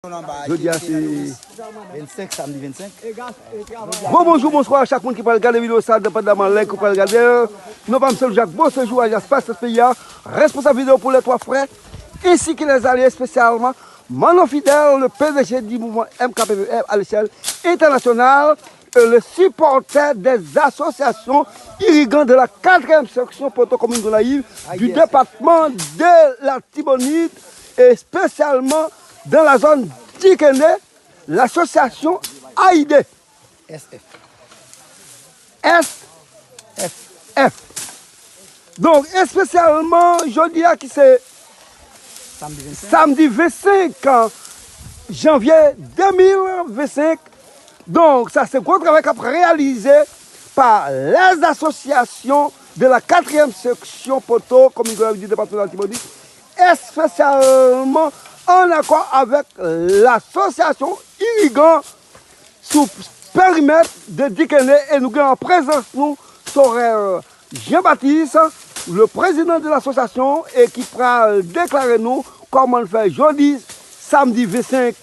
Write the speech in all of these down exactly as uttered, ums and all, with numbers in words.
Jodi a se vennsenk, samdi vennsenk. Gwo bonjou, bonswa a chak moun ki pral gade videyo sa, depandaman lè ke w pral gade l. Non pa m se Jacques Beauséjour, alyas Pastè Peyi a, responsab videyo pou les trois frères, ainsi que les alliés, spécialement Manon Fidèle, le P D G du mouvement M K P V F à l'échelle internationale, et le supporter des associations irrigantes de la quatrième section Poteau, commune Gonayiv, du département de l'Artibonite, et spécialement dans la zone Dikené, l'association Aide. S F. S F. Donk, espesyalman, jodi a ki se samdi vennsenk janvye de mil vennsenk. Donk, sa se gwo travay k ap reyalize pa les associations de la quatrième section Poteau, commune Gonayiv du département de l'Artibonite, espesyalman an akò avèk lasosyasyon Irigan sou perimèt de Dikené, e nou gen an prezans nou Sorel Jean Baptiste, le président de l'association, e ki pral deklare nou kòman n fè jodi samdi vennsenk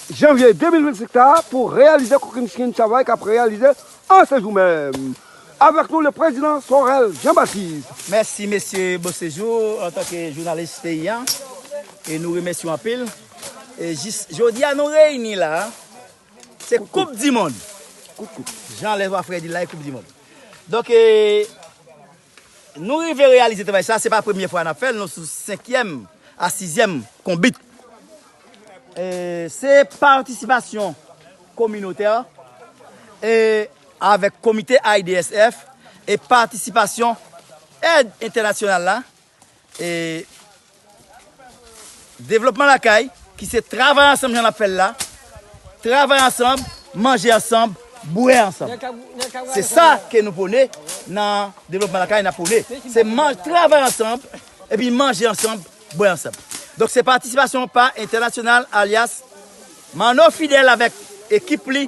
janvye de mil vennsenk la pou reyalize kokennchenn travay k ap reyalize an se jou menm. Avèk nou, le président Sorel Jean Baptiste. Mèsi, mesye Beauséjour, antanke jounalis peyi a. E nou remèsye w anpil. E jis, jodi a, nou reyini la. Se Koup di Mond. Jan lè Frè di la, e Koup di Mond. Donk, e, nou rive reyalize travay sa, se pa premye fwa n ap fè l, nou sou senkyèm a sizyèm konbit. E, se patisipasyon kominotè, e, avèk komite I D S F, e patisipasyon èd entènasyonal la, e devlopman lakay, ki se travay ansanm jan n ap fè l la, travay ansanm, manje ansanm, bwè ansanm. Se sa ke nou pwone nan devlopman lakay, n ap pwone. Se man-, travay ansanm, epi manje ansanm, bwè ansanm. Donk, se patisipasyon pa entènasyonal, alyas Manno Fidèl avèk ekip li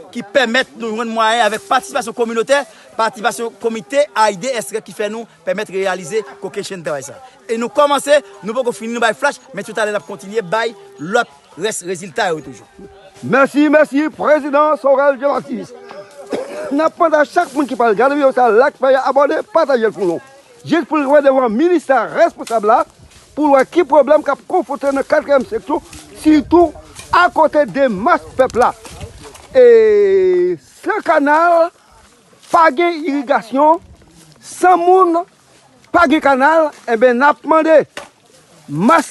ki pèmèt nou jwenn mwayen avèk patisipasyon kominotè, patisipasyon komite A I D S ki fè nou pèmèt reyalize kokennchenn travay sa. E nou kòmanse, nou poko fini, nou bay flach, men toutalè n ap kontinye bay lòt rès rezilta yo toujou. Mèsi, mèsi, Prezidan Sorel Jean Baptiste. N ap mande a chak moun ki pral gade videyo sa, like, fè abòne, pataje l pou nou. Jis pou l rive devan ministè responsab la, pou l wè ki pwoblèm k ap konfwonte nan katriyèm seksyon, sitou akote de mas pèp la. E san kanal, pa gen irigasyon, san moun, pa gen kanal, enben, n ap mande mas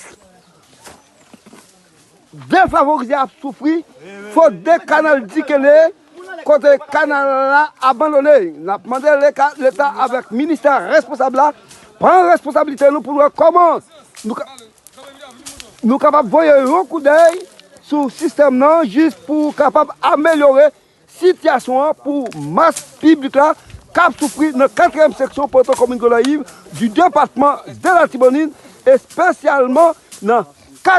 defavorize ap soufri, fot de kanal Dikene, kote kanal la abandone. N ap mande leka-, Leta avèk ministè responsab la, pran responsablite nou pou nou wè kòman nou ka, nou kapab voye yon koudèy sou sistèm nan, jis pou kapab amelyore sitiyasyon an pou mas piblik la k ap soufri nan katriyèm seksyon Potokomin Gonayiv du depatman de Latibonit, espesyalman nan